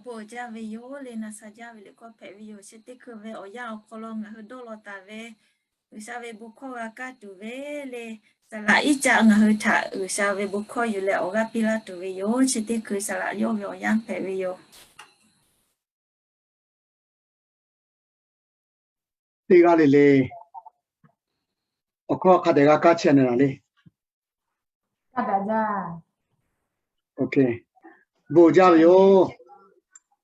Awˬ bon jaˇ ve yoˬ le, na sha jaˇ ve liꞈ hkawˇ hpehꞈ ve yoˬ. Chi teˇ hkui ve awˬ yanˇ awˬ hk'aw lo ngaˬ hui dawˇ law taˍ ve G'uiˬsha ve bon hkawˇ g'a kaˇ tuˬ ve le, saˍ laꞈ Iˉcaˆ ngaˬ hui htaꞈ G'uiˬsha ve bon hkawˇ yuˬ leh awˬ g'aˇ piˇ laˇ tuˬ ve yoˬ. Chi teˇ hkui saˍ laꞈ yawˇ ve awˬ yanˇ hpehꞈ ve yoˬ. Teˇ g'aˇ le le awˬ hkawˇ hk'a dehꞈ g'a kaˇ chehˇ na le. Bon jaˇ ve yoˬ.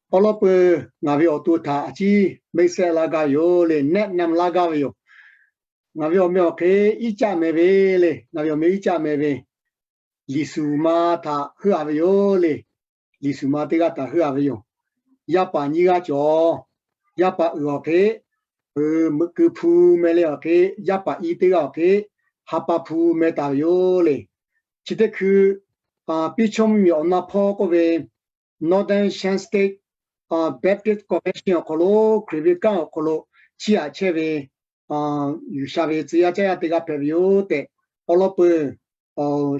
Awˉ lawˉ peuˬ ngaˬ ve awˬ to htaꞈ a ciˉ mehˆ sehˆ laˇ gaˇ ve yoˬ le, nehˆ naˆ laˇ gaˇ ve yoˬ. Ngaˬ ve awˬ meh awˬ hk'e Iˉcaˆ meh ve le, ngaˬ ve awˬ meh Iˉcaˆ meh ve, liꞈ shuˍ ma htaꞈ heuˆ a ve yoˬ le. Liꞈ shuˍ ma teˇ g'aˇ htaꞈ heuˆ a ve yoˬ. Yaˇ paˍ nyiˇ g'aˇ cawˬ. Yaˇ paˍ uiˍ awˬ hk'e, meuꞈ keu hpu meh le awˬ hk'e, yaˇ paˍ i teˇ g'aˇ awˬ hk'e, ha pa hpu meh taˍ ve yoˬ le. Chi teˇ hkui, piˇ chawˇ mvuhˇmiˬ awˬ na hpawˇ k'oˆ ve, Northern Shan State Baptist Convention awˬ hk'aw lo, Hkriꞈ ve kanˉ awˬ hk'aw lo chiˇ aꞈ chehˇ ve G'uiˬsha ve tcuh yaˇ caˇ yaˇ teˇ g'aˇ hpehꞈ ve yoˬ tehꞈ, awˉ lawˉ peuˬ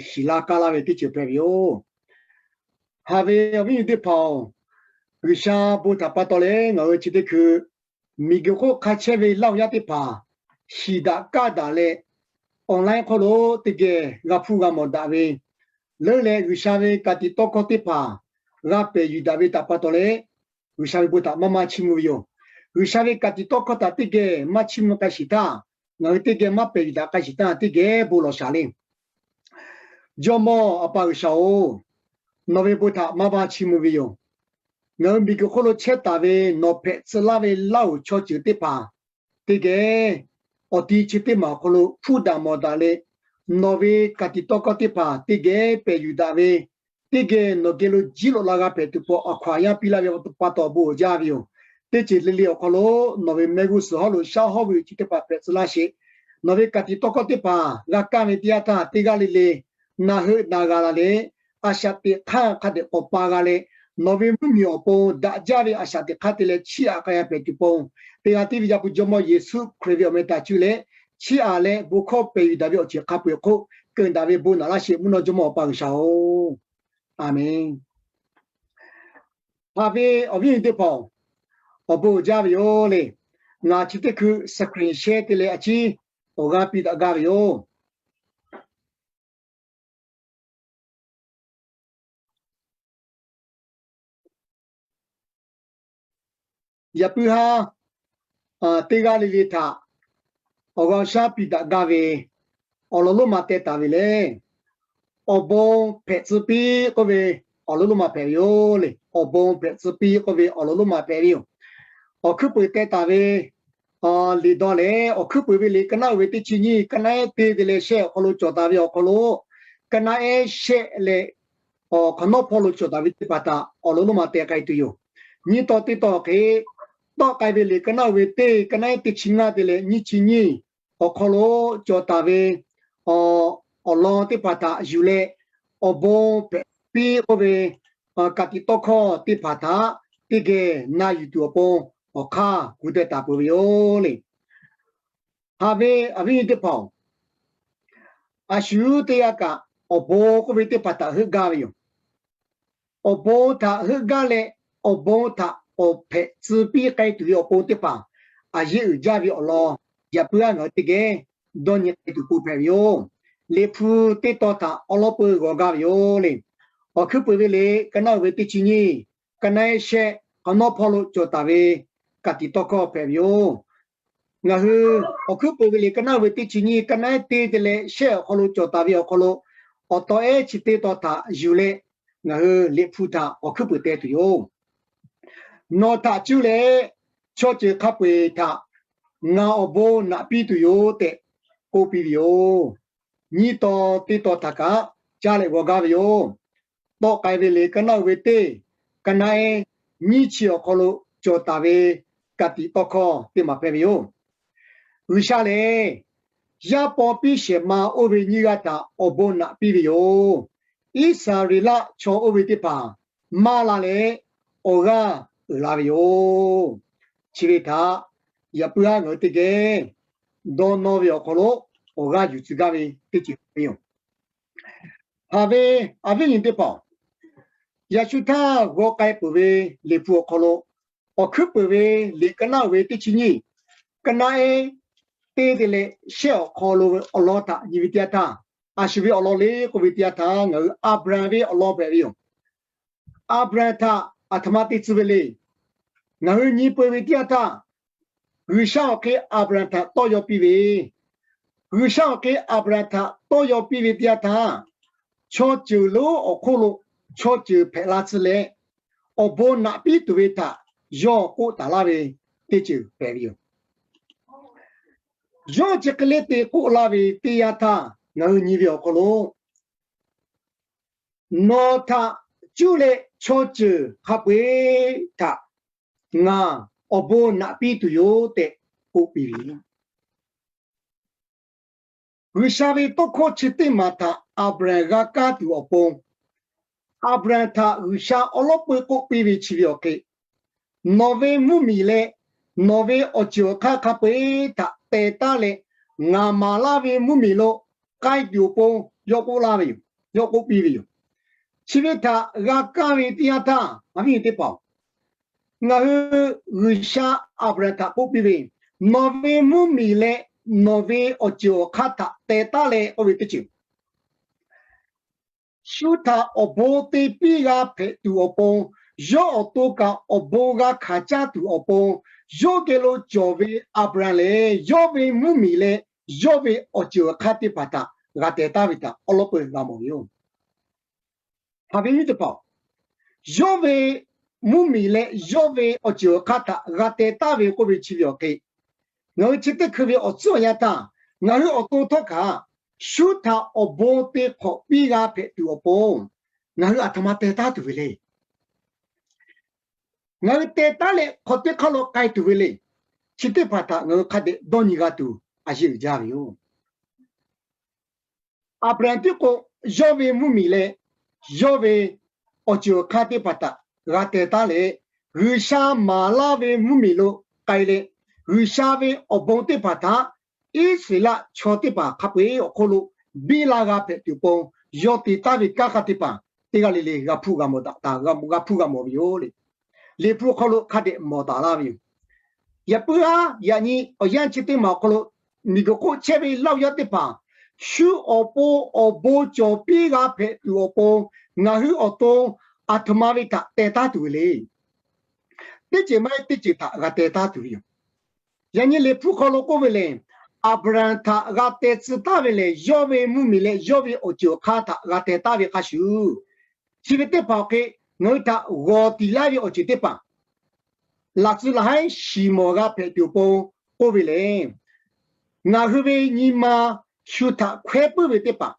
shiˍ laˇ kaˇ laˇ ve teˇ ceuˬ hpehꞈ ve yoˬ. Haꞈ ve awˬ viˉ nyi teˇ hpaˍ-oˬ, G'uiˬsha bon htaꞈ pa taw leh ngaˬ hui chi teˇ hkui miˬguiˬ hk'oˆ hk'a chehˇ ve Laˇ huˍ yaˇ teˇ hpaˍ shiˍ daꞈ kaˇ daꞈ leh, online hk'aw lo teˇ geh g'a hpuˇ g'a mawˬ daꞈ ve, leuˉ leh G'uiˬsha ve ka tiꞈ tawˇ hkawˇ teˇ hpaˍ g'a pehˬ yuˬ daꞈ ve htaꞈ pa taw leh, G'uiˬsha ve bon htaꞈ maˇ maˇ chiˇ mvuh ve yoˬ. G'uiˬsha ve ka tiꞈ tawˇ hkawˇ htaꞈ teˇ geh maˇ chiˇ mvuh k'ai shiˍ htaˇ, ngaˬ hui teˇ geh maˇ pehˬ yuˬ daꞈ k'ai shiˍ htaˇ teˇ geh bon lawˬ shaˍ le. Jawˇmawˇ A pa G'uiˬsha-oˬ, nawˬ ve bon htaꞈ maˇ maˇ chiˇ mvuh ve yoˬ. Ngaˬ hui miˬguiˬ hk'oˆ lo chehˇ taˍ ve nawˬ hpehꞈ tcuh laˇ ve Laˇ huˍ chaw ceuˬ teˇ hpaˍ teˇ geh awˬ ti chi teˇ maˬ awˬ hk'aw lo hpuˇ daꞈ mawˬ daꞈ leh, nawˬ ve ka tiꞈ tawˇ hkawˇ teˇ hpaˍ teˇ geh pehˬ yuˬ daꞈ ve, teˇ geh nawˬ geh lo jiˇ loꞈ la g'a hpehꞈ tuˬ peuˬ awˬ hkaw aˬ yaˇ piˇ laˇ ve pa taw bon jaˇ ve yoˬ. Teˇ ceuˬ le le awˬ hk'aw lo nawˬ ve mehˆ g'uˇ suhˍ hawˉ lo shaˉ hawˉ ve chi teˇ hpaˍ hpehꞈ tcuh laˇ sheˍ. Nawˬ ve ka tiꞈ tawˇ hkawˇ teˇ hpaˍ g'a kaˇ ve teˇ yanˇ htaˇ teˇ g'aˇ le le na heuˆ na g'a la leh, a shaꞈ teꞈ hk'aˇ hk'a dehꞈ k'awꞈ pa g'a leh, nawˬ ve mvuhˇmiˬ awˬ pon daꞈ jaˇ ve a shaꞈ teꞈ hk'aˇ te leh chiˇ aꞈ k'ai g'a hpehꞈ tuˬ pon, teˇ g'aˇ tiˉ ve Yaˇ hpu Jawˇmawˇ Yeˍsuˆ Hkriꞈ ve awˬ meh htaꞈ cuˇ leh chiˇ aꞈ leh bon hkawˇ pehˬ yuˬ daꞈ ve awˬ ceuˬ hk'a peu-eˬ hk'oˆ keunˍ daꞈ ve bon naꞈ laˇ sheˍ mvuhˇ naw Jawˇmawˇ Awˬ pa G'uiˬsha-oˬ, Aˍmenˍ. Haꞈ ve awˬ viˉ awˬ nyi teˇ hpaˍ-oˬ, awˬ bon jaˇ ve yoˬ le. Ngaˬ chi teˇ hkui screen share te leh a ciˉ awˬ g'aˇ piˇ daꞈ gaˇ ve yoˬ. Yaꞈ puiˉ haˉ teˇ g'aˇ le le htaꞈ awˬ g'aˇ awˬ shaˉ piˇ daꞈ gaˇ ve awˬ lawn lonˉ ma teh taˍ ve lehˬ, awˬ bon hpehꞈ tcuh piˇ k'oˆ ve awˬ lawn lonˉ ma hpehꞈ ve yoˬ le. Awˬ bon hpehꞈ tcuh piˇ k'oˆ ve awˬ lawn lonˉ ma hpehꞈ ve yoˬ. Awˬ hkuiˉ peuˬ teh taˍ ve liꞈ dawˇ lehˬ, Awˬ hkuiˉ peuˬ ve liꞈ ka naˉ uiˍ ve teˇ chi nyiˇ ka naˉ ehˉ te te leh shehˆ awˬ hk'aw lo cawˬ taˍ ve awˬ hk'aw lo, ka naˉ ehˉ shehˆ leh awˬ hk'awꞈ nawˉ hpawˇ lo cawˬ taˍ ve teˇ hpaˍ htaꞈ awˬ lawn lonˉ ma teh k'ai tuˬ yoˬ. Nyiˇ taw teˇ taw hk'e, Tawˆ k'ai ve liꞈ ka naˉ uiˍ ve teˇ ka naˉ ehˉ teˇ chi ngaˇ te leh nyiˇ chi nyiˇ awˬ hk'aw lo cawˬ taˍ ve awˬ lawn teˇ hpaˍ htaꞈ yuˬ leh, awˬ bon hpehꞈ piˇ k'oˆ ve ka tiꞈ tawˇ hkawˇ teˇ hpaˍ htaꞈ teˇ geh na yuˬ tuˬ awˬ pon awˬ hk'aˇ gu teh taˍ peuˬ ve yoˬ le. Haꞈ ve awˬ viˉ nyi teˇ hpaˍ-oˬ, a shu teˇ g'aˇ kaꞈ awˬ bon k'oˆ ve teˇ hpaˍ htaꞈ heuˆ gaˇ ve yoˬ. Awˬ bon htaꞈ heuˆ gaˇ leh, awˬ bon htaꞈ k'awꞈ hpehꞈ tcuh piˇ k'ai tuˬ ve awˬ pon teˇ hpaˍ a yeˇ uiˍ jaˇ ve awˬ lawn yaꞈ puiˉ aˉ ngaˬ hui teˇ geh dawˇ nyi k'ai tuˬ pon hpehꞈ ve yoˬ. Liꞈ hpu teˇ taw htaꞈ awˬ lawn peu g'awˬ gaˇ ve yoˬ le. Awˬ hkuiˉ peuˬ ve liꞈ ka naˉ uiˍ ve teˇ chi nyiˇ ka naˉ ehˉ shehˆ hk'awꞈ nawˉ hpawˇ lo cawˬ taˍ ve ka tiꞈ tawˇ hkawˇ hpehꞈ ve yoˬ. Ngaˬ hui awˬ hkuiˉ peuˬ ve liꞈ ka naˉ uiˍ ve teˇ chi nyiˇ ka naˉ ehˉ te te leh shehˆ awˬ hk'aw lo cawˬ taˍ ve awˬ hk'aw lo, awˬ taw ehˉ chi teˇ taw htaꞈ yuˬ leh ngaˬ hui liꞈ hpu htaꞈ awˬ hkuiˉ peuˬ teh tuˬ yoˬ. Nawˬ htaꞈ cuˇ leh chaw ceuˬ hk'a peu-eˬ htaꞈ ngaˬ awˬ bon naꞈ piˇ tuˬ yoˬ tehꞈ k'oˆ piˇ ve yoˬ. Nyiˇ taw teˇ taw htaꞈ kaꞈ caˇ leh g'awˬ gaˇ ve yoˬ. Tawˆ k'ai ve liꞈ ka naˉ uiˍ ve teˇ ka naˉ ehˉ nyiˇ chi awˬ hk'aw lo cawˬ taˍ ve ka tiꞈ tawˇ hkawˇ teˇ maˬ hpehꞈ ve yoˬ. G'uiˬsha lehˬ, yaˇ paw piˇ shehˍ ma oˇ ve nyiˇ g'aˇ htaꞈ awˬ bon naꞈ piˇ ve yoˬ. Iˉsaˍreˍlaˆ chaw oˇ ve teˇ hpaˍ maˇ la leh awˬ g'aˇ uiˍ la ve yoˬ. Chi ve htaꞈ yaꞈ puiˉ aˉ ngaˬ hui teˇ geh dawˇ nawˇ ve awˬ hk'aw lo awˬ g'aˇ yuˬ tcuh gaˇ ve teˇ ceuˬ ve yoˬ. Haꞈ ve awˬ viˉ nyi teˇ hpaˍ-oˬ, Yaꞈ shu htaˇ g'aw k'ai peuˬ ve Liꞈ hpu awˬ hk'aw lo, awˬ hkuiˉ peuˬ ve liꞈ ka naˆ uiˍ ve teˇ chi nyiˇ, ka naˆ ehˉ teˇ te leh shehˆ awˬ hk'aw lo awˬ lawn htaꞈ nyi ve teˇ yanˇ htaˇ, a shu ve awˬ lawn le k'oˆ ve teˇ yanˇ htaˇ ngaˬ hui Aˍbraˍhanˍ ve awˬ lawn hpehꞈ ve yoˬ. Aˍbraˍhanˍ htaꞈ aˬ htoꞈ ma te tcuh ve le. Ngaˬ hui nyi peu ve teˇ yanˇ htaˇ, G'uiˬsha awˬ hk'e Aˍbraˍhanˍ htaꞈ tawˇ yaw piˇ ve, G'uiˬsha awˬ hk'e Aˍbraˍhanˍ htaꞈ tawˇ yaw piˇ ve teˇ yanˇ htaˇ, chaw ceuˬ lonˉ awˬ hk'oˆ lo chaw ceuˬ hpehꞈ la tcuh leh, awˬ bon naꞈ piˉ tuˬ ve htaꞈ yawˇ k'oˆ taˍ laˇ ve teˇ ceuˬ hpehꞈ ve yoˬ. Yawˇ chi hk'e le te k'oˆ laˇ ve teˇ yanˇ htaˇ ngaˬ hui nyi ve awˬ hk'aw lo, Nawˬ htaꞈ cuˇ leh chaw ceuˬ hk'a peu-eˬ htaꞈ ngaˬ awˬ bon naꞈ piˇ tuˬ yoˬ tehꞈ k'oˆ piˇ ve. G'uiˬsha ve tawˇ hkawˇ chi teˇ maˬ htaꞈ Aˍbraˍhanˍ g'a kaˇ tuˬ awˬ pon, Aˍbraˍhanˍ htaꞈ G'uiˬsha awˉ lawˉ peu k'oˆ piˇ ve chi ve awˬ hk'e, Nawˬ ve mvuhˇmiˬ leh nawˬ ve awˬ ceuˬ awˬ hk'aˇ hk'a peu-eˬ htaꞈ teh taˉ leh, ngaˬ maˍ laˇ ve mvuhˇmiˬ lo k'ai tuˬ awˬ pon yawˇ k'oˆ laˇ ve yoˬ. Yawˇ k'oˆ piˇ ve yoˬ. Chi ve htaꞈ g'a kaˇ ve teˇ yanˇ htaˇ, a viˉ nyi teˇ hpaˍ-oˬ, ngaˬ hui G'uiˬsha Aˍbraˍhanˍ htaꞈ k'oˆ piˇ ve, Nawˬ ve mvuhˇmiˬ leh nawˬ ve awˬ ceuˬ awˬ hk'aˇ htaꞈ teh taˉ leh k'oˆ ve teˇ ceuˬ, shu htaꞈ awˬ bon te piˇ g'a hpehꞈ tuˬ awˬ pon, yawˇ awˬ to kaꞈ awˬ bon g'a hkanˍ caˇ tuˬ awˬ pon, yawˇ geh lo cawˬ ve Aˍbraˍhanˍ lehˬ, yawˇ ve mvuhˇmiˬ leh yawˇ ve awˬ ceuˬ awˬ hk'aˇ teˇ hpaˍ htaꞈ g'a teh taˉ ve htaꞈ awˉ lawˉ peu g'a mawˬ ve yoˬ. Haꞈ ve nyiˇ teˇ hpaˍ-oˬ, yawˇ ve mvuhˇmiˬ leh yawˇ ve awˬ ceuˬ awˬ hk'aˇ htaꞈ g'a teh taˉ ve k'oˆ ve chi ve awˬ hk'e, ngaˬ hui chi teˇ hkui ve awˬ tcuhˉ awˬ yanˇ htaˇ, ngaˬ hui awˬ to htawˇ kaꞈ shu htaꞈ awˬ bon te hk'awꞈ piˇ g'a hpehꞈ tuˬ awˬ pon, ngaˬ hui aˬ htoꞈ ma teh taˉ tuˬ ve le. Ngaˬ hui teh taˉ leh hk'aw teˇ hk'aˇ lo k'ai tuˬ ve le. Chi teˇ hpaˍ htaꞈ ngaˬ hui hk'a dehꞈ dawˇ nyi g'a tuˬ a yeˇ uiˍ jaˇ ve yoˬ. Aˍbraˍhanˍ tiˉ k'o, yawˇ ve mvuhˇmiˬ leh yawˇ ve awˬ ceuˬ awˬ hk'aˇ teˇ hpaˍ htaꞈ g'a teh taˉ leh, G'uiˬsha maˍ laˇ ve mvuhˇmiˬ lo k'ai leh, G'uiˬsha ve awˬ bon teˇ hpaˍ htaꞈ Iˉsaˍreˍlaˆ chaw teˇ hpaˍ hk'a peu-eˬ awˬ hk'oˆ lo biˇ la g'a hpehꞈ tuˬ pon, yawˇ te taˉ ve kanˉ hk'a teˇ hpaˍ teˇ g'aˇ le le g'a hpuˇ g'a mawˬ daꞈ taˍ, g'a hpuˇ g'a mawˬ ve yoˬ le. Liꞈ hpu hk'aw lo hk'a dehꞈ mawˬ taˍ laˇ ve yoˬ. Yaꞈ puiˉ haˉ yaꞈ nyi awˬ yanˇ chi teˇ maˬ awˬ hk'aw lo, miˬguiˬ hk'oˆ chehˇ ve Laˇhuˍ yaˇ teˇ hpaˍ, shu awˬ pon awˬ bon cawˬ piˇ g'a hpehꞈ tuˬ awˬ pon, ngaˬ hui awˬ to aˬ htoꞈ ma ve htaꞈ teh taˉ tuˬ ve le. Teˇ ceuˬ maˇ heˆ teˇ ceuˬ htaꞈ g'a teh taˉ tuˬ ve yoˬ. Yaꞈ nyi Liꞈ hpu hk'aw lo k'oˆ ve lehˬ, Aˍbraˍhanˍ htaꞈ g'a teh tcuh taˉ ve lehˬ, yawˇ ve mvuhˇmiˬ leh yawˇ ve awˬ ceuˬ awˬ hk'aˇ htaꞈ g'a teh taˉ ve hk'a shuˍ, chi ve teˇ hpaˍ awˬ hk'e ngaˬ hui htaꞈ g'awˬ tiˍ laˇ ve awˬ ceuˬ teˇ hpaˍ laꞈ tcuh laꞈ haiˉ shiˍ mawˬ g'a hpehꞈ tuˬ awˬ pon k'oˆ ve lehˬ, ngaˬ hui ve nyi ma shu htaꞈ hkawehˉ puiˉ ve teˇ hpaˍ,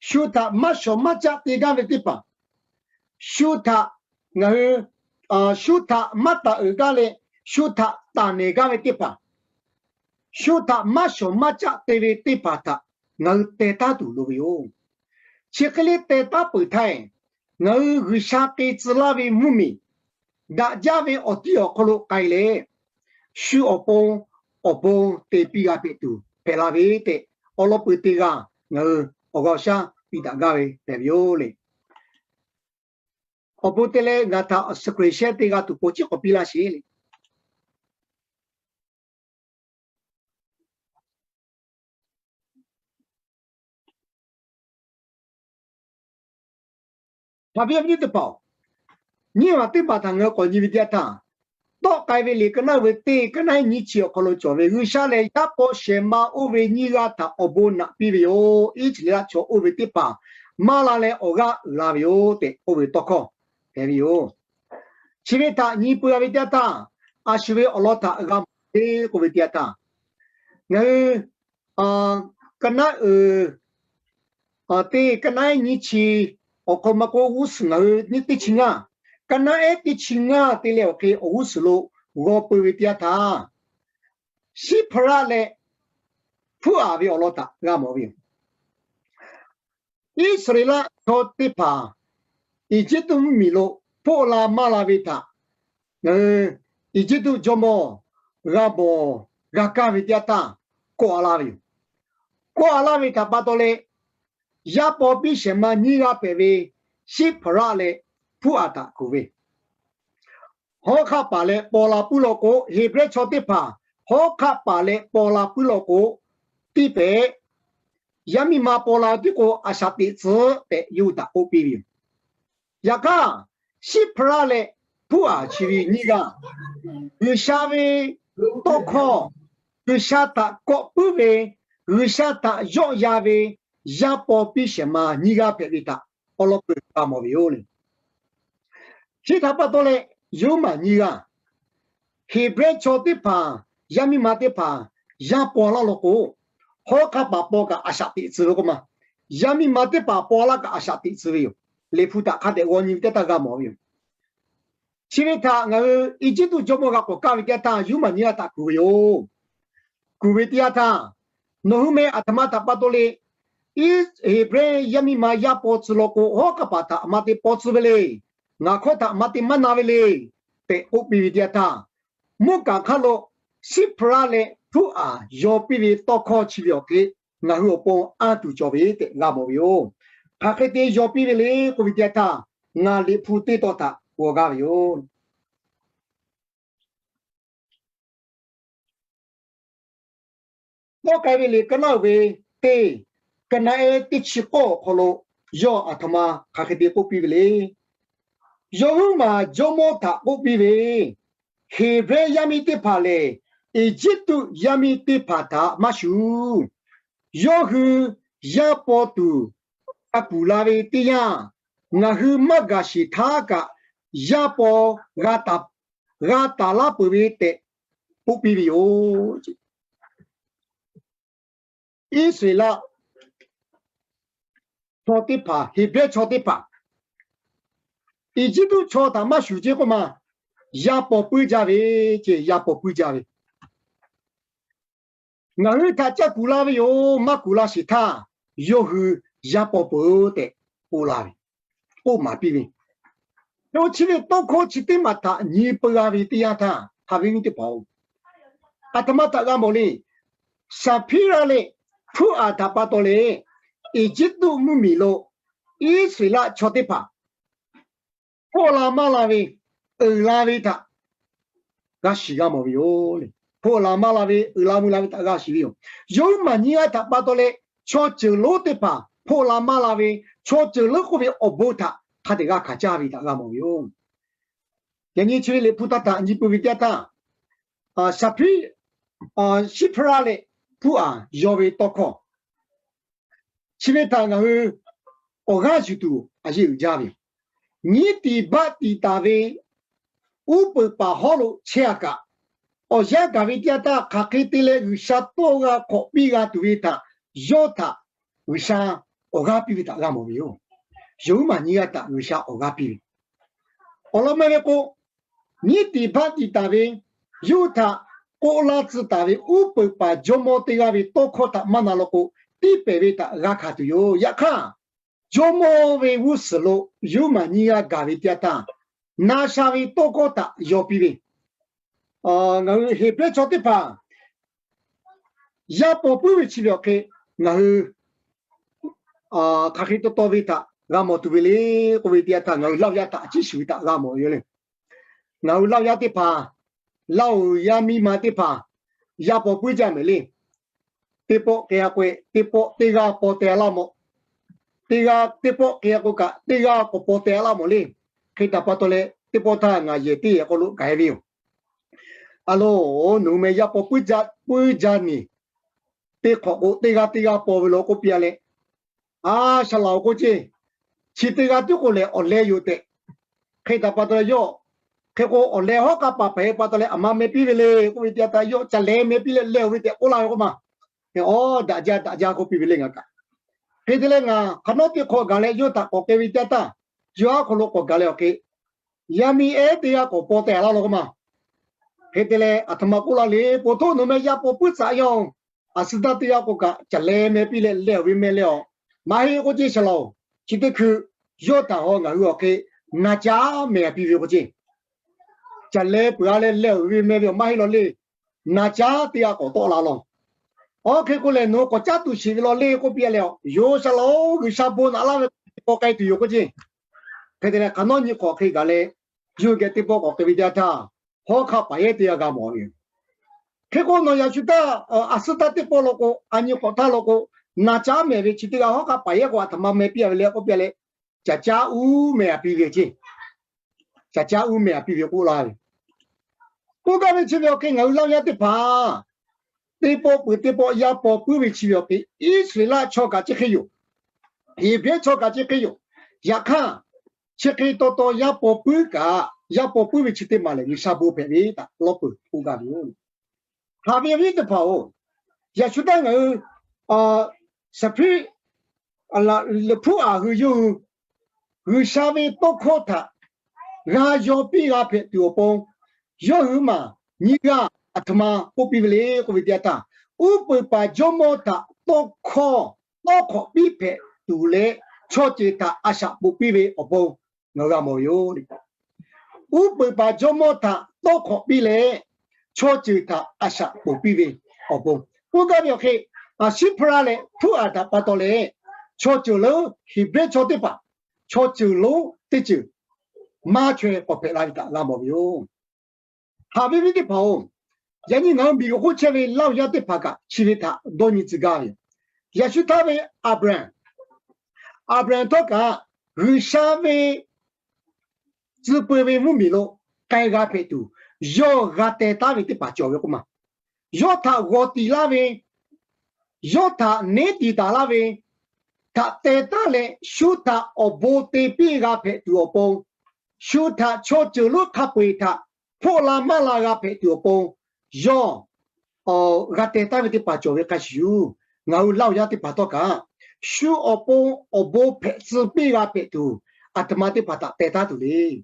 shu htaꞈ maˇ shawˍ maˇ caˆ te gaˇ ve teˇ hpaˍ, shu htaꞈ ngaˬ hui, shu htaꞈ maˇ taˍ uiˍ gaˇ leh, shu htaꞈ taˍ nehˬ gaˇ ve teˇ hpaˍ, shu htaꞈ maˇ shawˍ maˇ caˆ te ve teˇ hpaˍ htaꞈ ngaˬ hui teh taˉ tuˬ loˍ ve yoˬ. Chi hk'e le teh taˉ peuˬ htaˇ, ngaˬ hui G'uiˬsha te tcuh laˇ ve mvuhˇmiˬ daꞈ jaˇ ve awˬ tiˉ awˬ hk'aw lo k'ai leh, shu awˬ pon awˬ bon te piˇ g'a hpehꞈ tuˬ hpehꞈ la ve tehꞈ, awˉ lawˉ peu teˇ g'aˇ ngaˬ hui awˬ g'aˇ awˬ shaˉ piˇ daꞈ gaˇ ve hpehꞈ ve yoˬ le. Awˬ bon te leh ngaˬ htaꞈ awˬ suhˍ hkriꞈ shehˇ teˇ g'aˇ tuˬ k'o, chi k'awꞈ piˇ laˇ sheˍ le. Haꞈ ve awˬ viˉ nyi teˇ hpaˍ-oˬ, nyiˇ maˬ teˇ maˬ htaꞈ ngaˬ hui k'awꞈ nyi ve teˇ yanˇ htaˇ, Tawˆ k'ai ve liꞈ ka naˆ ve teˇ ka naˆ ehˉ nyiˇ chi awˬ hk'aw lo cawˬ ve, G'uiˬsha lehˬ yaˇ paw shehˍ ma oˇ ve nyiˇ g'aˇ htaꞈ awˬ bon naꞈ piˇ ve yoˬ. Iˉsaˍreˍlaˆ chaw oˇ ve teˇ hpaˍ maˇ la leh awˬ g'aˇ uiˍ la ve yoˬ tehꞈ k'oˆ ve tawˇ hkawˇ hpehꞈ ve yoˬ. Chi ve htaꞈ nyi peu-a ve teˇ yanˇ htaˇ, a shu ve awˬ lawn htaꞈ g'a mawˬ ve k'oˆ ve teˇ yanˇ htaˇ, ngaˬ hui ka naˆ uiˍ teˇ ka naˆ ehˉ nyiˇ chi awˬ hk'aw ma k'o, g'uˇ suhˍ ngaˬ hui nyiˇ teˇ chi ngaˇ, ka naˆ ehˉ teˇ chi ngaˇ te leh awˬ hk'e awˬ g'uˇ suhˍ lo g'aw peu ve teˇ yanˇ htaˇ, Siˉhpaˍraˆ leh Hpuˉaˍ ve awˬ lawn htaꞈ g'a mawˬ ve yoˬ. Iˉsaˍreˍlaˆ chaw teˇ hpaˍ Eˇjiˇtuꞈ mvuhˇmiˬ lo hpoˆ la maˇ la ve htaꞈ ngaˬ hui Eˇjiˇtuꞈ jawˇmawˇ g'a mawˬ g'a kaˇ ve teˇ yanˇ htaˇ kawˆ-a laˇ ve yoˬ. Kawˆ-a laˇ ve htaꞈ pa taw leh, yaˇ paw piˇ shehˍ ma nyiˇ g'aˇ hpehꞈ ve Siˉhpaˍraˆ leh hpuˉ aˍ htaꞈ kuˬ ve, hawˉ hk'aˆ paˍ leh paw la puiˉ law k'o, Heˍbrehˇ chaw teˇ hpaˍ hawˉ hk'aˆ paˍ leh paw la puiˉ law k'o, tiˇ pehˍ yaˇ miˇ ma paw la tiˉ k'o, a shaꞈ teꞈ tcuh tehꞈ yawˇ hui htaꞈ k'oˆ piˇ ve yoˬ. Yaꞈ hk'aˇ, Siˉhpaˍraˆ leh hpuˉ aˍ chi ve nyiˇ g'aˇ, G'uiˬsha ve tawˇ hkawˇ, G'uiˬsha htaꞈ kawˆ puiˉ ve, G'uiˬsha htaꞈ yawˆ yan ve, yaˇ paw piˇ shehˍ ma nyiˇ g'aˇ hpehꞈ ve htaꞈ awˉ lawˉ peuˬ g'a mawˬ ve yoˬ le. Chi htaꞈ pa taw leh, yawˇ huiˉ maˬ nyiˇ g'aˇ, Heˍbrehˇ chaw teˇ hpaˍ, yaˇ miˇ ma teˇ hpaˍ yaˇ paw laˇ law k'o, hawˉ hk'aˆ paˍ paw kaꞈ a shaꞈ teꞈ tcuh ve k'oˆ ma, yaˇ miˇ ma teˇ hpaˍ paw laˇ kaꞈ a shaꞈ teꞈ tcuh ve yoˬ. Liꞈ hpu htaꞈ hk'a dehꞈ g'aw nyi ve teˇ htaˇ g'a mawˬ ve yoˬ. Chi ve htaꞈ ngaˬ hui Eˇjiˇtuꞈ jawˇmawˇ g'a k'awꞈ kaˇ ve teˇ htaˇ, yawˇ huiˉ maˬ nyiˇ g'aˇ htaꞈ kuˬ ve yoˬ. Kuˬ ve teˇ yanˇ htaˇ, nawˬ hui meh aˬ htoꞈ ma htaꞈ pa taw le, Iˉsaˍreˍlaˆ yaˇ miˇ ma yaˇ paw tcuh law k'o, hawˉ hk'aˆ paˍ htaꞈ aˬ ma te paw tcuh ve le. Ngaˬ hkawˇ htaꞈ aˬ ma te maˇ na ve le tehꞈ k'oˆ piˇ ve teˇ yanˇ htaˇ, mvuhˇ kaˬ hk'aˇ lo Siˉhpaˍraˆ leh hpuˉ aˍ yaw piˇ ve tawˇ hkawˇ chi ve awˬ hk'e, ngaˬ hui awˬ pon anˇ tuˬ cawˬ ve tehꞈ g'a mawˬ ve yoˬ. Hk'aˬ hk'e te yaw piˇ ve le k'oˆ ve teˇ yanˇ htaˇ, ngaˬ Liꞈ hpu teˇ tawn htaꞈ g'aw gaˇ ve yoˬ. Dawˇ k'ai ve liꞈ ka naˆ uiˍ ve teˇ, ka naˆ ehˉ teˇ chi k'awˇ awˬ hk'aw lo yawˇ aˬ htoꞈ ma hk'aˬ hk'e te k'oˆ piˇ ve le. Yawˇ huiˉ maˬ jawˇmawˇ htaꞈ k'oˆ piˇ ve, Heˍbrehˇ yaˇ miˇ teˇ hpaˍ lehˬ, Eˇjiˇtuꞈ yaˇ miˇ teˇ hpaˍ htaꞈ maˇ shuˍ. Yawˇ hui yaˇ paw tuˬ a kuˬ la ve teˇ yanˇ, ngaˬ hui maˇ gaˬ sheˍ htaˇ kaꞈ yaˇ paw g'a taˍ laˇ peuˬ ve tehꞈ k'oˆ piˇ ve yoˬ. Iˉsaˍreˍlaˆ chaw teˇ hpaˍ, Heˍbrehˇ chaw teˇ hpaˍ, Eˇjiˇtuꞈ chaw htaꞈ maˇ shuˍ ceˇ k'oˆ ma, yaˇ paw puiˉ jaˇ ve ceˇ, yaˇ paw puiˉ jaˇ ve. Ngaˬ hui htaꞈ caˇ kuˬ la ve yoˬ, maˇ kuˬ la sheˍ htaˇ, yawˇ hui yaˇ paw peuˬ tehꞈ k'oˆ la ve, k'oˆ maˍ piˇ ve. Yawˇ chi ve tawˇ hkawˇ chi teˇ maˬ htaꞈ nyi peu g'a ve teˇ yanˇ htaˇ, haꞈ ve nyi teˇ hpaˍ-oˬ, aˬ htoꞈ ma htaꞈ g'a mawˬ le. Saˍhpiˇraˆ leh hpuˉ aˍ htaꞈ pa taw leh, Eˇjiˇtuꞈ mvuhˇmiˬ lo Iˉsaˍreˍlaˆ chaw teˇ hpaˍ hpawˇ la maˇ la ve, uiˍ la ve htaꞈ g'a shiˍ g'a mawˬ ve yoˬ. Hpawˇ la maˇ la ve, uiˍ la mvuh la ve htaꞈ g'a shiˍ ve yoˬ. Yawˇ huiˉ maˬ nyiˇ g'aˇ htaꞈ pa taw leh, chaw ceuˬ lonˉ teˇ hpaˍ hpawˇ la maˇ la ve, chaw ceuˬ lonˉ k'oˆ ve awˬ bon htaꞈ hk'a dehꞈ g'a hkanˍ caˇ ve htaꞈ g'a mawˬ ve yoˬ. Yaꞈ nyi chi ve Liꞈ hpu htaˇ htaꞈ nyi peuˬ ve teˇ yanˇ htaˇ, Saˍhpiˇ, Siˉhpaˍraˆ leh hpuˉ aˍ yaw ve tawˇ hkawˇ chi ve htaꞈ ngaˬ hui awˬ g'aˇ yuˬ tuˬ a yeˇ uiˍ jaˇ ve yoˬ. Nyiˉ tiˍ baˆ tiˍ taˍ ve uˉ peunˍ paˍ hawˉ lo chehˇ a kaꞈ, awˬ yanˇ gaˬ ve teˇ yanˇ htaˇ hk'aˬ hk'e te leh G'uiˬsha tawˇ g'a hk'awꞈ piˇ g'a tuˬ ve htaꞈ yawˇ htaꞈ G'uiˬsha awˬ g'aˇ piˇ ve htaꞈ g'a mawˬ ve yoˬ. Yawˇ huiˉ maˬ nyiˇ g'aˇ htaꞈ G'uiˬsha awˬ g'aˇ piˇ ve, awˬ lawn meh ve k'o, nyiˉ tiˍ baˆ tiˍ taˍ ve yawˇ htaꞈ k'oˆ laˇ tcuh taˍ ve uˉ peunˍ paˍ jawˇmawˇ teˇ g'aˇ ve tawˇ hkawˇ htaꞈ maˇ na law k'o, tiˇ pehˍ ve htaꞈ g'a hkanˍ tuˬ yoˬ. Yaꞈ hk'aˇ, jawˇmawˇ ve g'uˇ suhˍ lo yawˇ huiˉ maˬ nyiˇ g'aˇ gaˬ ve teˇ yanˇ htaˇ, na sha ve tawˇ hkawˇ htaꞈ yaw piˇ ve, ngaˬ hui Heˍbrehˇ chaw teˇ hpaˍ yaˇ paw puiˉ ve chi ve awˬ hk'e, ngaˬ hui hk'aˬ hk'e taw taw ve htaꞈ g'a mawˬ tuˬ ve le k'oˆ ve teˇ yanˇ htaˇ, ngaˬ hui Laˇhuˍ yaˇ htaꞈ a ciˉ shuˍ ve htaꞈ g'a mawˬ ve yoˬ le. Ngaˬ hui Laˇhuˍ yaˇ teˇ hpaˍ, Laˇhuˍ yaˇ miˇ ma teˇ hpaˍ yaˇ paw puiˉ jaˇ mehˍ le. Teˇ pawˆ hk'e a k'o, teˇ pawˆ teˇ g'aˇ paw teh laˇ mawˬ. Teˇ g'aˇ teˇ pawˆ hk'e a k'o kaꞈ, teˇ g'aˇ k'awꞈ paw teh laˇ mawˬ le. Hk'e htaꞈ pa taw leh, teˇ pawˆ htaˇ ngaˬ yehˬ teˇ yehˬ hk'aw lo k'ai ve yoˬ. A loˬ, nawˬ hui meh yaˇ paw puiˉ jaˇ, puiˉ jaˇ neˬ, teˇ hk'awꞈ k'o teˇ g'aˇ teˇ g'aˇ paw ve law k'oˆ piˇ a leh, a, saˍ laꞈ-oˬ k'oˆ ceˇ, chi teˇ g'aˇ tiˉ k'o lehˬ awˬ leh yoˬ tehꞈ. Hk'e htaꞈ pa taw leh yawˇ, hk'e k'o awˬ leh hawˉ k'aˇ paˍ hpehꞈ pa taw leh aˬ ma meh piˇ ve le k'oˆ ve teˇ yanˇ htaˇ, yawˇ ca leh meh piˇ leh leh-oˬ ve tehꞈ k'oˆ laˇ ve k'oˆ ma. Aˬ, daꞈ jaˇ daꞈ jaˇ k'oˆ piˇ ve le ngaˬ kaꞈ. Hk'e te leh ngaˬ hk'aˬ nawˉ teˇ hk'awꞈ gaˬ leh yawˇ htaꞈ k'awꞈ k'ai ve teˇ yanˇ htaˇ, yawˇ aˉ hk'aw lo k'awꞈ gaˬ leh awˬ hk'e, yaˇ miˇ ehˉ teˇ g'aˇ k'awꞈ paw teh laˇ law k'oˆ ma. Hk'e te leh aˬ htoꞈ ma k'oˆ laˇ le, po htoˇ nawˬ meh yaˇ paw puiˉ tcuh yaˇ-oˬ, a suh daˇ teˇ g'aˇ k'o kaꞈ ca leh meh piˇ leh leh-oˬ ve meh leh-oˬ. Maˇ heˆ k'oˆ ceˇ saˍ laꞈ-oˬ, chi teˇ hkui yawˇ htaꞈ haw ngaˬ hui awˬ hk'e na caˉ meh piˇ ve k'oˆ ceˇ. Ca leh peuˬ a leh leh-oˬ ve meh ve awˬ maˇ heˆ law le. Na caˉ teˇ g'aˇ k'awꞈ tawˆ la law. Aˬ hk'e k'o lehˬ nawˬ hui k'awꞈ caˉ tuˬ sheˍ ve law le k'oˆ piˇ a leh, yoˬ saˍ laꞈ-oˬ, G'uiˬsha bon naꞈ laˇ ve k'awꞈ k'ai tuˬ yoˬ k'oˆ ceˇ. Hk'e te leh hk'aˬ nawˉ nyi hk'awꞈ hk'e gaˬ leh, yawˇ hui geh teˇ pawˆ k'awꞈ hk'e ve teˇ yanˇ htaˇ, hawˉ hk'aˆ paˍ yehˇ teˇ g'aˇ g'a mawˬ ve yoˬ. Hk'e k'o, nawˬ yaꞈ shu htaˇ, a suh htaˇ teˇ pawˆ law k'o, a nyi hk'awꞈ htaˇ law k'o, naˍ caˉ mehˍ ve chi teˇ g'aˇ hawˉ hk'aˆ paˍ yehˇ k'o, a htoꞈ ma meh piˇ a ve le k'oˆ piˇ leh, caˍ caˉ uˉ meh a piˇ ve ceˇ. Caˍ caˉ uˉ meh a piˇ ve k'oˆ laˇ ve. K'oˆ gaˇ ve chi ve awˬ hk'e ngaˬ hui Laˇ huˍ yaˇ teˇ hpaˍ teˇ pawˆ peuˬ teˇ pawˆ yaˇ paw puiˉ ve chi ve awˬ hk'e, Iˉsaˍreˍlaˆ chaw kaꞈ chi hk'e yoˬ. Heˍbrehˇ chaw kaꞈ chi hk'e yoˬ. Yaꞈ hk'aˇ, chi hk'e taw taw yaˇ paw puiˉ kaꞈ, yaˇ paw puiˉ ve chi teˇ maˬ lehˬ G'uiˬsha bon hpehꞈ ve htaꞈ lawˉ peuˬ k'oˆ gaˇ ve yoˬ. Haꞈ ve awˬ viˉ teˇ hpaˍ-oˬ, yaꞈ shu htaˇ ngaˬ hui Saˍhpiˇraˆ hpuˉ aˍ hui yawˇ hui G'uiˬsha ve tawˇ hkawˇ htaꞈ g'a yaw piˇ g'a hpehꞈ tuˬ awˬ pon, yawˇ hui maˬ nyiˇ g'aˇ a htoꞈ ma k'oˆ piˇ ve le k'oˆ ve teˇ yanˇ htaˇ, uˉ peunˍ paˍ jawˇmawˇ htaꞈ tawˇ hkawˇ tawˇ hk'awꞈ piˇ hpehꞈ tuˬ leh, chaw ceuˬ htaꞈ a shaꞈ ponˬ piˇ ve awˬ pon ngaˬ hui g'a mawˬ ve yoˬ. Uˉ peunˍ paˍ jawˇmawˇ htaꞈ tawˇ hk'awꞈ piˇ leh, chaw ceuˬ htaꞈ a shaꞈ ponˬ piˇ ve awˬ pon k'oˆ gaˇ ve awˬ hk'e, Saˍhpiˇraˆ leh hpuˉ aˍ htaꞈ pa taw leh, chaw ceuˬ lonˉ Heˍbrehˇ chaw teˇ hpaˍ, chaw ceuˬ lonˉ teˇ ceuˬ maˇ chaweh k'awꞈ hpehꞈ la ve htaꞈ g'a mawˬ ve yoˬ. Haꞈ ve viˉ teˇ hpaˍ-oˬ, yaꞈ nyi ngaˬ hui miˬguiˬ hk'oˆ chehˇ ve Laˇ huˍ yaˇ teˇ hpaˍ kaꞈ chi ve htaꞈ dawˇ nyi tcuh gaˇ ve yoˬ. Yaꞈ shu htaˇ ve Aˍbraˍhanˍ, Aˍbraˍhanˍ htawˇ kaꞈ G'uiˬsha ve tcuh peu ve mvuhˇmiˬ lo k'ai g'a hpehꞈ tuˬ, yawˇ g'a teh taˉ ve teˇ hpaˍ cawˬ ve k'oˆ ma. Yawˇ htaꞈ g'awˬ tiˍ laˇ ve, yawˇ htaꞈ neˉ tiˍ taˍ laˇ ve htaꞈ teh taˉ leh, shu htaꞈ awˬ bon te piˇ g'a hpehꞈ tuˬ awˬ pon, shu htaꞈ chaw ceuˬ lonˉ hk'a peu-eˬ htaꞈ hpoˆ la maˇ la g'a hpehꞈ tuˬ awˬ pon, yawˇ g'a teh taˉ ve teˇ hpaˍ cawˬ ve hk'a shuˍ shuˍ, ngaˬ hui Laˇ huˍ yaˇ teˇ hpaˍ htawˇ kaꞈ shu awˬ pon awˬ bon hpehꞈ tcuh piˇ g'a hpehꞈ tuˬ, a htoꞈ ma teˇ hpaˍ htaꞈ teh taˉ tuˬ le.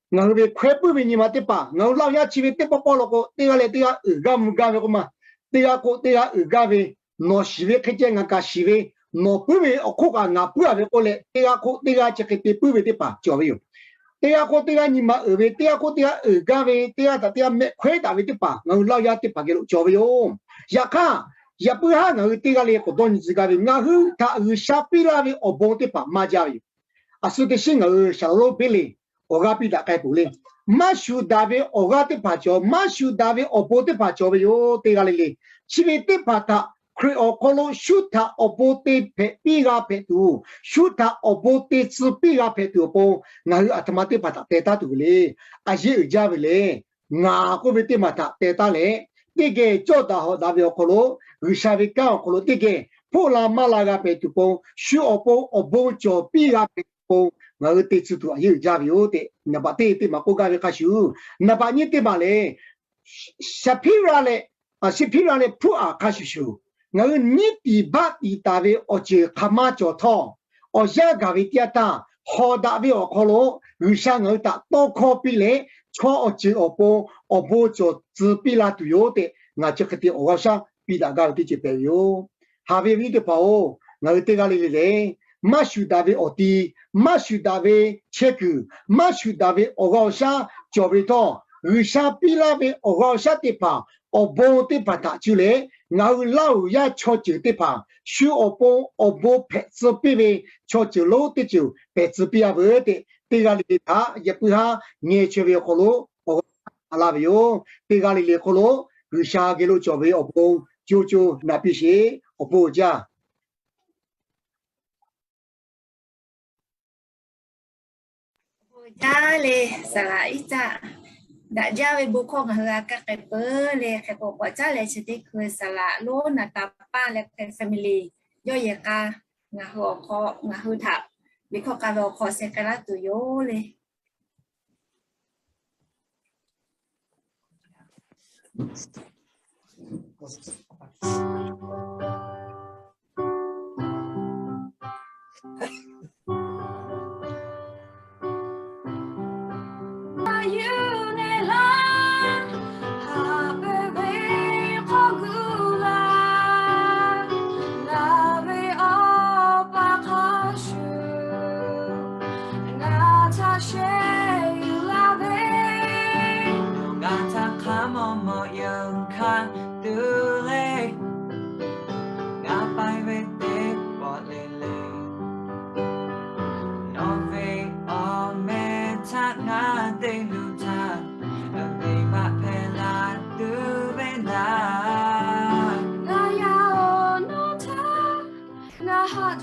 Ngaˬ hui ve hkawehˇ puiˉ ve nyi ma teˇ hpaˍ, ngaˬ hui Laˇ huˍ yaˇ chi ve teˇ pawˆ pawˆ law k'o, teˇ g'aˇ leh teˇ g'aˇ uiˍ gaˇ mvuh gaˇ ve k'oˆ ma, teˇ g'aˇ k'o teˇ g'aˇ uiˍ gaˇ ve, nawˬ shiˍ ve hk'e ceh ngaˬ kaꞈ shiˍ ve, nawˬ puiˉ ve awˬ hk'oˆ kaꞈ ngaˬ puiˉ a ve k'oˆ leh, teˇ g'aˇ k'o teˇ g'aˇ chi hk'e te puiˉ ve teˇ hpaˍ cawˬ ve yoˬ. Teˇ g'aˇ k'o teˇ g'aˇ nyi ma uiˍ ve, teˇ g'aˇ k'o teˇ g'aˇ uiˍ gaˇ ve, teˇ g'aˇ htaꞈ teˇ g'aˇ mehˆ hkawehˉ daꞈ ve teˇ hpaˍ ngaˬ hui Laˇ huˍ yaˇ teˇ hpaˍ geh lo cawˬ ve yoˬ. Yaꞈ hk'aˇ, yaꞈ puiˉ haˉ ngaˬ hui teˇ g'aˇ le k'awꞈ dawˇ nyi tcuh gaˇ ve, ngaˬ hui htaꞈ G'uiˬsha piˇ laˇ ve awˬ bon teˇ hpaˍ maˇ jaˇ ve yoˬ. A shu teˇ shiˉ ngaˬ hui Shaˍlonˍ lonˉ Beˇleˍ awˬ g'aˇ piˇ daꞈ k'ai peuˬ le. Maˇ shuˍ daꞈ ve awˬ g'aˇ teˇ hpaˍ cawˬ, maˇ shuˍ daꞈ ve awˬ bon teˇ hpaˍ cawˬ ve yoˬ. Teˇ g'aˇ le le, chi ve teˇ hpaˍ htaꞈ Hkriꞈ awˬ hk'aw lo shu htaꞈ awˬ bon te hpehꞈ piˇ g'a hpehꞈ tuˬ, shu htaꞈ awˬ bon te tcuh piˇ g'a hpehꞈ tuˬ awˬ pon, ngaˬ hui a htoꞈ ma teˇ hpaˍ htaꞈ teh taˉ tuˬ ve le. A yeˇ uiˍ jaˇ ve le. Ngaˬ k'oˆ ve teˇ maˬ htaꞈ teh taˉ leh, teˇ geh cawˇ daꞈ hawꞈ daꞈ ve awˬ hk'aw lo, G'uiˬsha ve kanˉ awˬ hk'aw lo teˇ geh hpoˆ la maˇ la g'a hpehꞈ tuˬ pon, shu awˬ pon awˬ bon cawˬ piˇ g'a hpehꞈ tuˬ pon, ngaˬ hui te tcuh tuˬ a yeˇ uiˍ jaˇ ve yoˬ tehꞈ, naˍ baꞈ teˇ teˇ maˬ k'oˆ gaˇ ve hk'a shuˍ, naˍ baꞈ nyiˇ teˇ maˬ lehˬ, Saˍhpiˇraˆ leh, Saˍhpiˇraˆ leh hpuˉ aˍ hk'a shuˍ shuˍ, ngaˬ hui nyiˉ tiˍ baˆ tiˍ taˍ ve awˬ ceuˬ hk'aˬ ma cawˬ htawˇ, awˬ yanˇ gaˬ ve teˇ yanˇ htaˇ, hawꞈ daꞈ ve awˬ hk'aw lo G'uiˬsha ngaˬ hui htaꞈ tawˇ hkawˇ piˇ leh, chaw awˬ ceuˬ awˬ pon awˬ bon cawˬ tcuh piˇ la tuˬ yoˬ tehꞈ, ngaˬ chi hk'e te awˬ g'aˇ awˬ shaˉ piˇ daꞈ gaˇ ve teˇ ceuˬ hpehꞈ ve yoˬ. Haꞈ ve awˬ viˉ teˇ hpaˍ-oˬ, ngaˬ hui teˇ g'aˇ le le lehˬ, maˇ shuˍ daꞈ ve awˬ ti, maˇ shuˍ daꞈ ve chehˇ kuiˬ, maˇ shuˍ daꞈ ve awˬ g'aˇ awˬ shaˉ cawˬ ve htawˇ, G'uiˬsha piˇ laˇ ve awˬ g'aˇ awˬ shaˉ teˇ hpaˍ awˬ bon teˇ hpaˍ htaꞈ cuˇ leh, ngaˬ hui Laˇ huˍ yaˇ chaw ceuˬ teˇ hpaˍ shu awˬ pon awˬ bon hpehꞈ tcuh piˇ ve chaw ceuˬ lonˉ teˇ ceuˬ hpehꞈ tcuh piˇ a veuˬ tehꞈ, teˇ g'aˇ le le htaꞈ yaꞈ puiˉ haˉ ngeh chaweh ve awˬ hk'aw lo awˬ g'aˇ a laˇ ve yoˬ. Teˇ g'aˇ le le hk'aw lo G'uiˬsha geh lo cawˬ ve awˬ bon co co naꞈ piˇ sheˍ. Awˬ bon uiˍ jaˇ. Bon jaˇ le, saˍ laꞈ Iˉcaˆ. Daꞈ jaˇ ve bon hkawˇ ngaˬ hui a kaˇ k'ai peuˬ le. Hk'e k'o, k'awꞈ caˉ leh chi teˇ hkui saˍ laꞈ lonˉ naˍ taˍ paˇ leh hk'e family yawˇ yehˬ k'a ngaˬ hui awˬ hk'aw, ngaˬ hui htaꞈ liꞈ hkawˇ k'a ve awˬ hk'aw sheh k'ai laˇ tuˬ yoˬ le. Ngaˬ htaꞈ hk'a mawˬ mawˬ yaꞈ hkanˍ tuˬ le. Ngaˬ paiˍ ve teˇ pawˆ le le, nawˬ ve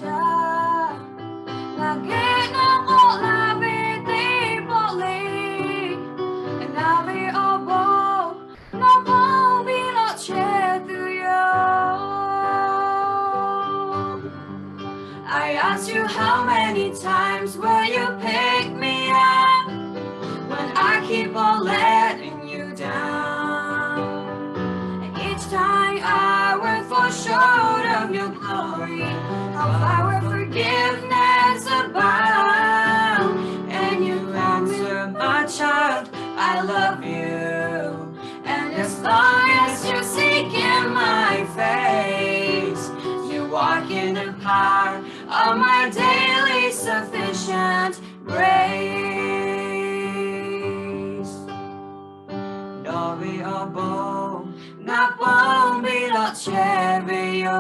Ngaˬ geh ngaˇ k'awꞈ la ve teˇ pawˆ le, ngaˬ ve awˬ bon, ngaˬ ponˬ piˇ lawꞈ chehˇ tuˬ yoˬ. I ask you how many times will you pick me up when I keep on letting you down? And each time I would fall short of your glory, how far will forgiveness abound? And you answer, my child, I love you. And as long as you're seeking my face, you walk in the power of my daily sufficient grace. Nawˬ ve awˬ bon ngaˬ ponˬ piˇ lawꞈ chehˇ ve yoˬ.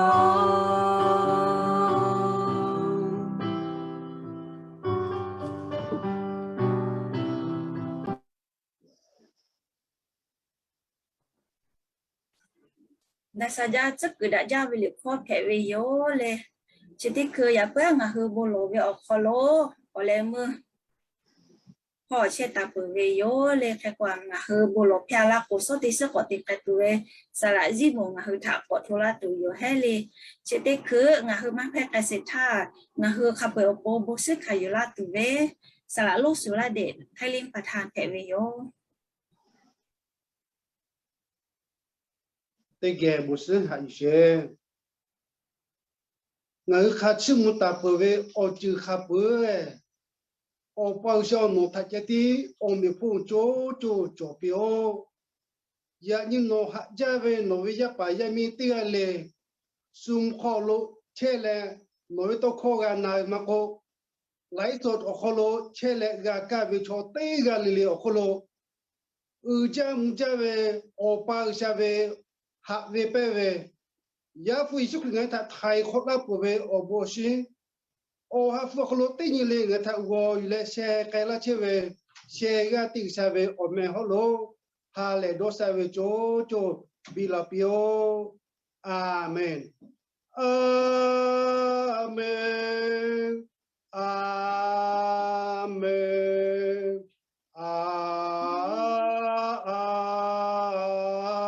Naˍ saˍ jaˇ tcuhˉ kuiˬ daꞈ jaˇ ve liꞈ hkawˇ hpehꞈ ve yoˬ le. Chi teˇ hkui yaꞈ puiˉ ngaˬ hui bon lawˬ ve awˬ hk'aw lo awˬ leh meuˇ hk'aw chehˇ taˍ peuˬ ve yoˬ le. Hk'e k'o, ngaˬ hui bon lawˬ hpehˇ laˇ k'o, suhˉ teˇ suhˉ k'awꞈ te k'ai tuˬ ve saˍ laꞈ ziˉ moˍ ngaˬ hui htaꞈ k'awꞈ hto laˇ tuˬ yoˬ heˉ le. Chi teˇ hkui ngaˬ hui maˇ hpehˇ k'ai sheˍ htaˇ, ngaˬ hui hk'a peu-eˬ awˬ pon bon shiˉ hkanˍ yuˬ laˇ tuˬ ve saˍ laꞈ lonˉ suˍ laˇ deꞈ hk'e liˇ paˍ htaꞈ hpehꞈ ve yoˬ. Teˇ geh bon shiˉ haꞈ yuˬ sheˍ. Ngaˬ hui hk'a chiˇ mvuh taˍ peuˬ ve awˬ ceuˬ hk'a peu-eˬ, Awˬ pa G'uiˬsha nawˬ htaꞈ ceh tiˉ awˬ meꞈ awˬ hponˇ co co cawˬ piˇ-oˆ. Yaꞈ nyi nawˬ haꞈ jaˇ ve nawˬ ve yaˇ paˍ yaˇ miˇ teˇ g'aˇ le, sum hk'aw lo chehˇ leh, nawˬ ve tawˇ hkawˇ g'a na ve maˇ k'oˆ, laiˉ cawˬ awˬ hk'aw lo chehˇ leh g'a kaˇ ve chaw teˇ g'aˇ le le awˬ hk'oˆ lo uiˍ jaˇ mvuh jaˇ ve Awˬ pa G'uiˬsha ve haꞈ ve pehnˇ ve, Yaˇ hpu Yeˍsuˆ Hkriꞈ ngaˬ hui htaꞈ htaiˍ hk'awꞈ laˇ peuˬ ve awˬ bon awˬ shiˍ, awˬ ha hpu awˬ hk'aw lo teˇ nyi le ngaˬ hui htaꞈ g'aw yuˬ leh sheh k'ai laˇ chehˇ ve, sheh g'aˇ teˇ G'uiˬsha ve awˬ meh hawˉ lo ha lehˬ dawˇ sha ve co co biˇ la piˇ-oˆ. A menˬ. A menˬ. A menˬ. A,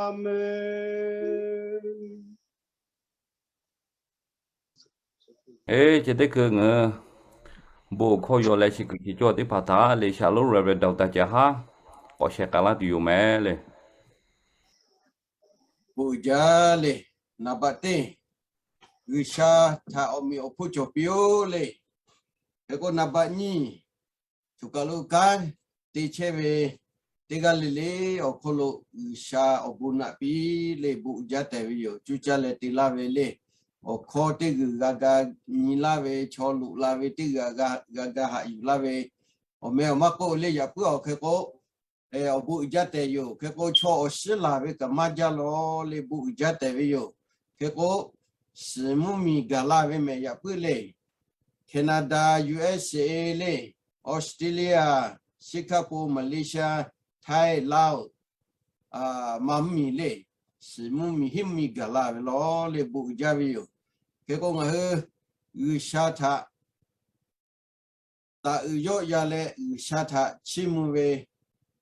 a menˬ. Eˬ, chi teˇ hkui ngaˬ hui bon awˬ hkawˇ yaw leh chi kuiˬ chi cawˇ teˇ hpaˍ htaꞈ le shaˍ lonˉ Reverend Doctor Ca Haˉ k'awꞈ sheh k'ai laˇ tuˬ yoˬ mehˍ le. Bon uiˍ jaˇ le. Naˍ baꞈ teˇ, G'uiˬsha htaꞈ awˬ meꞈ awˬ hponˇ cawˬ piˇ-oˆ le. Hk'e k'o naˍ baꞈ nyiˇ, choˬ kaˬ lo kanˉ te chehˇ ve teˇ g'aˇ le le awˬ hk'aw lo G'uiˬsha awˬ bon naꞈ piˇ le, bon uiˍ jaˇ tehꞈ ve yoˬ. Cuˇ caˇ leh te laˇ ve le, awˬ hkawˇ teˇ g'uiˬ g'a ga nyi laˇ ve, chaw loꞈ la ve teˇ g'uiˬ g'a ga haꞈ yuˬ laˇ ve, awˬ meh awˬ maˇ k'oˆ le yaꞈ puiˉ awˬ hk'e k'o, awˬ bon uiˍ jaˇ tehꞈ yoˬ. Hk'e k'o chaw awˬ shiˉ laˬ ve kaꞈ maˇ jaˇ lawˬ le, bon uiˍ jaˇ tehꞈ ve yoˬ. Hk'e k'o, shiˍ mvuhˇmiˬ gaˬ la ve mehˍ yaꞈ puiˉ le, Canada, U S A le, Australia, Singapore, Malaysia, Thai, Laos, Maˇ mvuhˇmiˬ le, shiˍ mvuhˇmiˬ hiˉ mvuhˇmiˬ gaˬ la ve lawˬ le, bon uiˍ jaˇ ve yoˬ. Hk'e k'o ngaˬ hui G'uiˬsha htaꞈ taꞈ uiˍ yawˆ ya leh G'uiˬsha htaꞈ chiˇ mvuh ve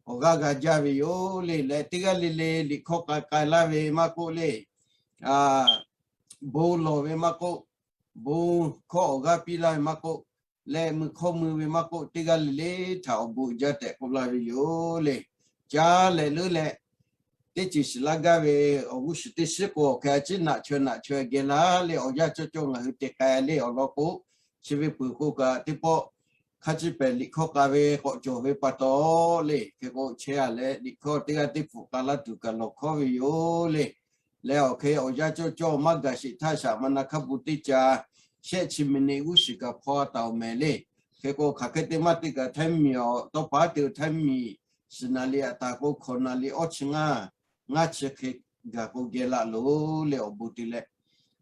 awˬ g'aˇ g'a jaˇ ve yoˬ le. Leh teˇ g'aˇ le le liꞈ hkawˇ k'ai k'ai laˇ ve maˇ k'oˆ le, bon lawˬ ve maˇ k'oˆ, bon hkawˇ awˬ g'aˇ piˇ laˇ ve maˇ k'oˆ, leh mui hkawˇ mui ve maˇ k'oˆ, teˇ g'aˇ le le htaꞈ awˬ bon uiˍ jaˇ tehꞈ k'oˆ laˇ ve yoˬ le. Caˇ leh leuˉ leh teˇ ceuˬ shiˍ laˇ gaˇ ve awˬ g'uˇ suhˍ teˇ shiˉ k'o, awˬ hk'e a ciˉ naꞈ chaweh naꞈ chaweh geh laˇ le, awˬ yanˇ cawˇ cawˇ ngaˬ hui te k'ai le awˬ lawn k'o, chi ve peuˬ k'o kaꞈ teˇ pawˆ hk'a ciˇ pehˍ liꞈ hkawˇ k'ai ve k'awꞈ cawˬ ve pa taw le. Hk'e k'o chehˇ a leh liꞈ hkawˇ teˇ g'aˇ teˇ hpfuhꞈ k'ai laˇ tuˬ kaꞈ lawˬ hkawˉ ve yoˬ le. Leh awˬ hk'e awˬ yanˇ cawˇ cawˇ maˇ gaˬ sheˍ htaˇ shaˍ ma na hk'a bon teˇ ca shehˆ chi miˬ niꞈ g'uˇ suhˍ kaꞈ hpaw a taˍ awˬ mehˍ le. Hk'e k'o hk'aˬ hk'e te maˇ te kaꞈ htaiˇ miˬ awˬ tawˇ pa te htaiˇ miˬ shiˍ naˍ liꞈ a taˍ k'o hkawꞈ naˍ liꞈ awˇ chi ngaˇ, ngaˇ chi hk'e gaˬ k'o geh laꞈ loˬ le awˬ bon te leh,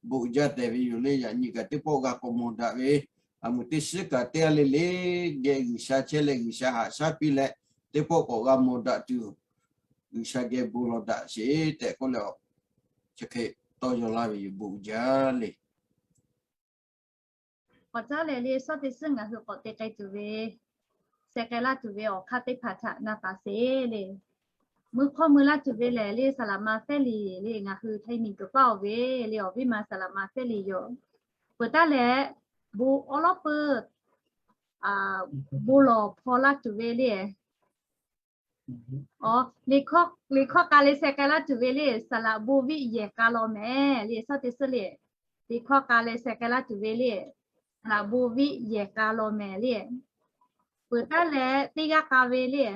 bon uiˍ jaˇ tehꞈ ve yoˬ le. Yaꞈ nyi kaꞈ teˇ pawˆ g'a k'awꞈ mawˬ daꞈ ve, a muˍ teˇ shiˉ kaꞈ teˇ g'aˇ le le geh G'uiˬsha chehˇ leh G'uiˬsha haꞈ shaˉ piˇ leh, teˇ pawˆ k'awꞈ g'a mawˬ daꞈ tuˬ, G'uiˬsha geh bon lawˬ daꞈ sheˍ tehꞈ k'oˆ leh, chi hk'e tawˇ yaw laˇ ve yoˬ. Bon uiˍ jaˇ le. K'awꞈ caˉ leh le, shawˉ teˇ suhˉ ngaˬ hui k'awꞈ te k'ai tuˬ ve, sheh k'ai laˇ tuˬ ve awˬ hk'aˇ teˇ hpaˍ htaꞈ na taˍ sheˍ le. Mui hk'awˇ mui laˇ tuˬ ve lehˬ le, saˍ laꞈ ma Fehˇ liꞈ le, ngaˬ hui Htaiˍ miˬ guiˬ paˇ oˬ ve le, awˬ viˉ ma saˍ laꞈ ma Fehˇ liꞈ yoˬ. Peuˬ taˉ leh, bon awˉ lawˉ peuˬ bon lawˬ hpaw laˇ tuˬ ve le. Liꞈ hkawˇ k'a leh sheh k'ai laˇ tuˬ ve le, saˍ laꞈ bon viˆ yehˬ k'a law mehˍ le, shawˉ teˇ suhˉ le. Liꞈ hkawˇ k'a leh sheh k'ai laˇ tuˬ ve le, saˍ laꞈ bon viˆ yehˬ k'a law mehˍ le. Peuˬ taˉ leh teˇ g'aˇ k'a ve le.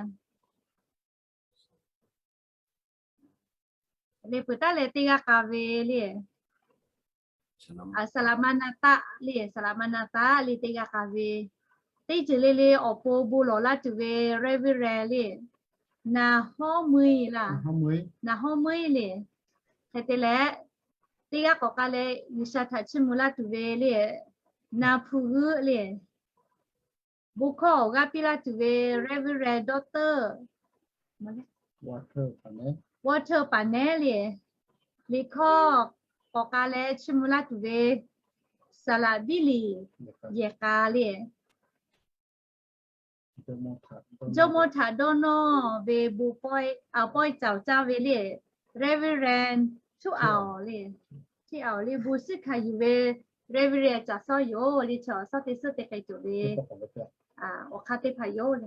Le peuˬ taˉ leh teˇ g'aˇ k'a ve le. Saˍ laꞈ ma na taˆ le, saˍ laꞈ ma na taˆ le teˇ g'aˇ k'a ve. Teˇ ceuˬ le le awˬ pon bon lawˬ laˇ tuˬ ve Reverend le, naˍ hawˉ meuˇ laˇ, naˍ hawˉ meuˇ le. Hk'e te leh, teˇ g'aˇ k'awꞈ k'a leh G'uiˬsha htaꞈ chiˇ mvuh laˇ tuˬ ve le, naˍ hpu g'euˆ le. Bon hkawˇ awˬ g'aˇ piˇ laˇ tuˬ ve Reverend Doctor Walter Paˍnehˉ le. Liꞈ hkawˇ k'awꞈ k'a leh chiˇ mvuh laˇ tuˬ ve saˍ laꞈ biˇ liꞈ yehˬ k'a le. Jawˇmawˇ htaꞈ dawˇ nawˇ ve bon pawehˇ caˍ caˇ ve le, Reverend Htuˇ Aoˬ le. Htuˇ Aoˬ le, bon suhˉ hkanˍ yuˬ ve Reverend caˍ sawˉ yoˬ le, chaw sawˉ teˇ suhˉ te k'ai tuˬ ve awˬ hk'aˇ teˇ hpaˍ yoˬ le.